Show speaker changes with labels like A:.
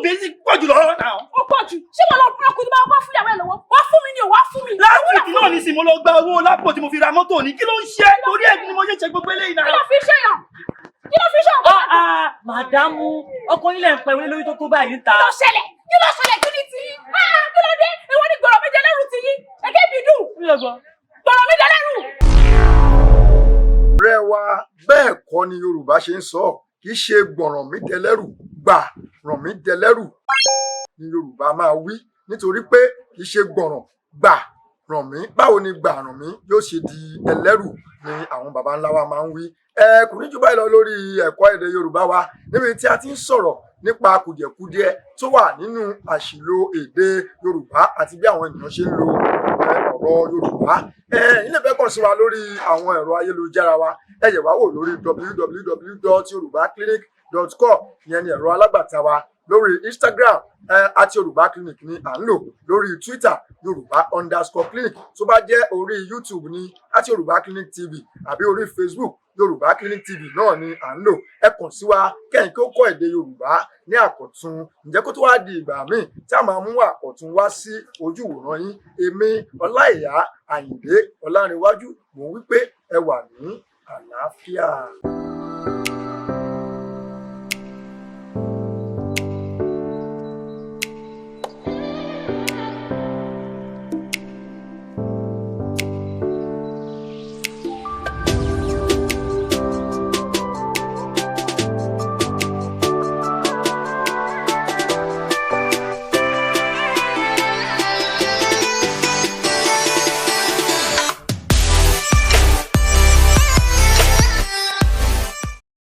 A: Basic pọ̀ jù lọ́rọ̀ náà.
B: Ó pọ̀ jù. Ṣé wọn lọ ọkùnrin tó máa wá fún ìyàwó ẹ̀ lọ́wọ́? Wá fún mi ni ò wá fún mi.
A: Last week náà ní sìn, mo lọ gba owó lápò tí mo fi ra mọ́tò ní. Kí ló ń ṣe? Torí ẹ̀ ni mo ṣe ṣe gbogbo eléyìí
B: Kí
A: náà.
B: ló fi ṣe yàn? Kí ló fi ṣe yàn?
C: Ah ah, madam, ọkọ yín lẹ̀ ń pẹ́ wọlé lórí tó tó báyìí ń ta.
B: Kí ló ṣẹlẹ̀? Kí ló ṣẹlẹ̀? Kí ni ti yín? Ah, kí ló dé? Èwo ni gbọ̀rọ̀ mi jẹ lẹ́rù ti yín? Èké mi dùn.
C: Mi ò gbọ́.
B: Gbọ̀rọ̀ mi jẹ lẹ́rù.
D: Ọ̀rẹ́ wa, bẹ́ẹ̀ kọ́ ni Yorùbá ṣe ń sọ. Kì í ṣe gbọ̀ràn mí dẹlẹ́rù, gbà ràn mí dẹlẹ́rù ni Yorùbá máa wí, nítorí pé kì í ṣe gbọ̀ràn, gbà ràn mí. Báwo ni gbà ràn mí yóò ṣe di ẹlẹ́rù ni àwọn baba ńlá wa máa ń wí. Ẹ kò ní jù báyìí lọ lórí ẹ̀kọ́ èdè Yorùbá wa, níbi tí a ti ń sọ̀rọ̀ nípa kùdìẹ̀kudiẹ tó wà nínú àṣìlò èdè Yorùbá àti bí àwọn ènìyàn ṣe ń lo ọ̀rọ̀ Yorùbá. Ẹ ilé fẹ́ kàn sí wa lórí àwọn ẹ̀rọ ayélujára wa. Ẹ yẹ̀ wá wò lórí www.yorubaclinic.com, ìyẹn ni ẹ̀rọ alágbàtà wa. Lórí Instagram, Àti Yorùbá Clinic ni à ń lò. Lórí Twitter, Yorùbá_clinic. Tó bá jẹ́ orí YouTube ní @YorùbáClinicTV, àbí orí Facebook, Yorùbá Clinic TV náà ni à ń lò. Ẹ kàn sí wa kẹ́yìn kí ó kọ́ èdè Yorùbá ní àkọ̀tun. Ǹjẹ́ kó tó wá di ìgbà míì tí a máa mú àkọ̀tun wá sí ojú ìwòran yín, èmi Ọláìyá Àyìndé Ọlárìnwájú, mò ń wí pé ẹ wà ní àlàáfíà.